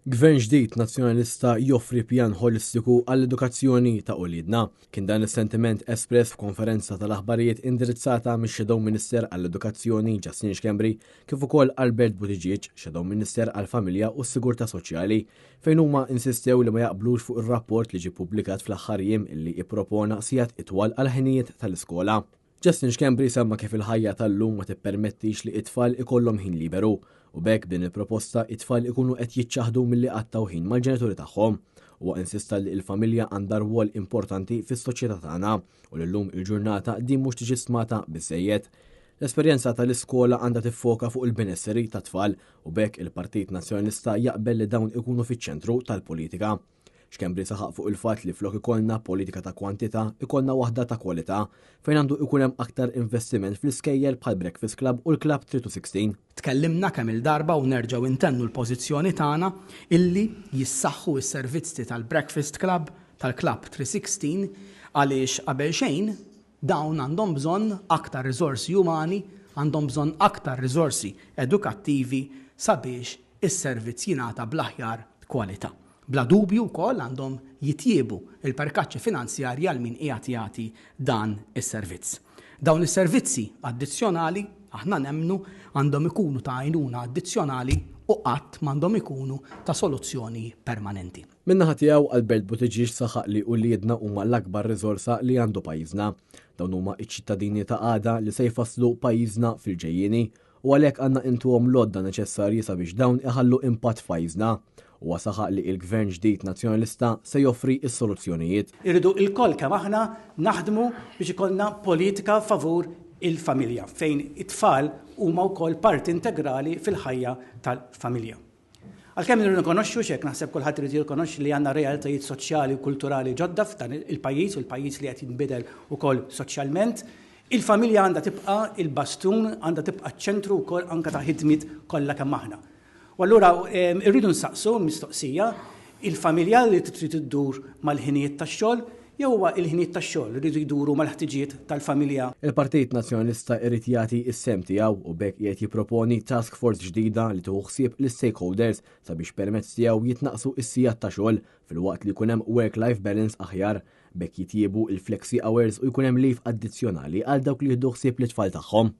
Gvern ġdid Nazzjonalista joffri pjan ħolistiku għall-edukazzjoni ta' uliedna. Kien dan is-sentiment espress f'konferenza tal-aħbarijiet indirizzata mix-Shadow Minister għall-Edukazzjoni Justin Schembri kif ukoll Albert Buttigieg, Shadow Minister għall-Familja u s-Sigurtà Soċjali, fejn huma insistew li ma jaqblux fuq ir-rapport li ġie ppubblikat fl-aħħar jiem illi ippropona sigħat itwal għall-ħinijiet tal-iskola. Justin Schembri semma kif il-ħajja tal-lum ma tippermettix li t-tfal ikollhom ħin liberu u b'hekk b'din il-proposta it-tfal ikunu qed jiċċaħħdu milli jqattgħu ħin mal-ġenituri tagħhom. Huwa insista li l-familja għandha rwol importanti fis-soċjetà tagħna u li llum il-ġurnata din mhux tiġi stmata biżżejjed. L-esperjenza tal-iskola għandha tiffoka fuq il-benesseri tat-tfal u b'hekk il-Partit Nazzjonalista jaqbel li dawn ikunu fiċ-ċentru tal-politika. Schembri saħaq fuq il-fatt li flok ikollna politika ta' kwantità, ikollna waħda ta' kwalità, fejn għandu ikun hemm aktar investiment fl-iskejjel bħal Breakfast Club u l-Club 3 to 16. Tkellimna kemm-il darba u nerġgħu ntennu l-pożizzjoni tagħna illi jissaħħu s-servizzi tal-Breakfast Club, tal-Club 316 għaliex qabel xejn dawn għandhom bżonn aktar riżorsi umani, għandhom bżonn aktar riżorsi edukattivi sabiex is-servizz jingħata bl-aħjar kwalità. Bla dubju wkoll għandhom jitjiebu l-perkaċċi finanzjarji għal min qiegħed jagħti dan is-servizz. Dawn is-servizzi addizzjonali, aħna nemmnu, għandhom ikunu ta' għajnuna addizzjonali u qatt m'għandhom ikunu ta' soluzzjoni permanenti. Min-naħa tiegħu, Albert Buttigieg saħaq li uliedna huma l-akbar riżorsa li għandu pajjiżna. Dawn huma ċ-ċittadini ta' għada li se jfasslu pajjiżna fil-ġejjieni u għalhekk għandna intuhom l-għodda neċessarji sabiex dawn iħallu impatt f'pajjiżna. Huwa saħaq li il-Gvern ġdid Nazzjonalista se joffri s-soluzzjonijiet. Irridu lkoll kemm aħna naħdmu biex ikollna politika favur il-familja fejn it-tfal huma wkoll parti integrali fil-ħajja tal-familja. Għalkemm nirrikonoxxu x'hekk naħseb kulħadd irid jirrikonoxxi li għandna realtajiet soċjali u kulturali ġodda f'dan il-pajjiż u l-pajjiż li qed jinbidel ukoll soċjalment, il-familja għandha tibqa' il-bastun, għandha tibqa' ċ-ċentru wkoll anke ta' ħidmiet kollha kemm aħna. U allura rridu nsaqsu l-mistoqsija, il-familja li trid iddur mal-ħinijiet tax-xogħol jew huwa il-ħinijiet tax-xogħol li jridu jduru mal-ħtiġijiet tal-familja? Il-Partit Nazzjonalista irid jagħti s-sehem tiegħu u b'hekk qiegħed jipproponi task force ġdida li tieħu ħsieb l-istakeholders sabiex permezz tiegħu jitnaqqsu s-sigħat ta' xogħol filwaqt li jkun hemm work-life balance aħjar. B'hekk jitjiebu l-flexi hours u jkun hemm leave addizzjonali għal dawk li jieħdu ħsieb lit-tfal tagħhom.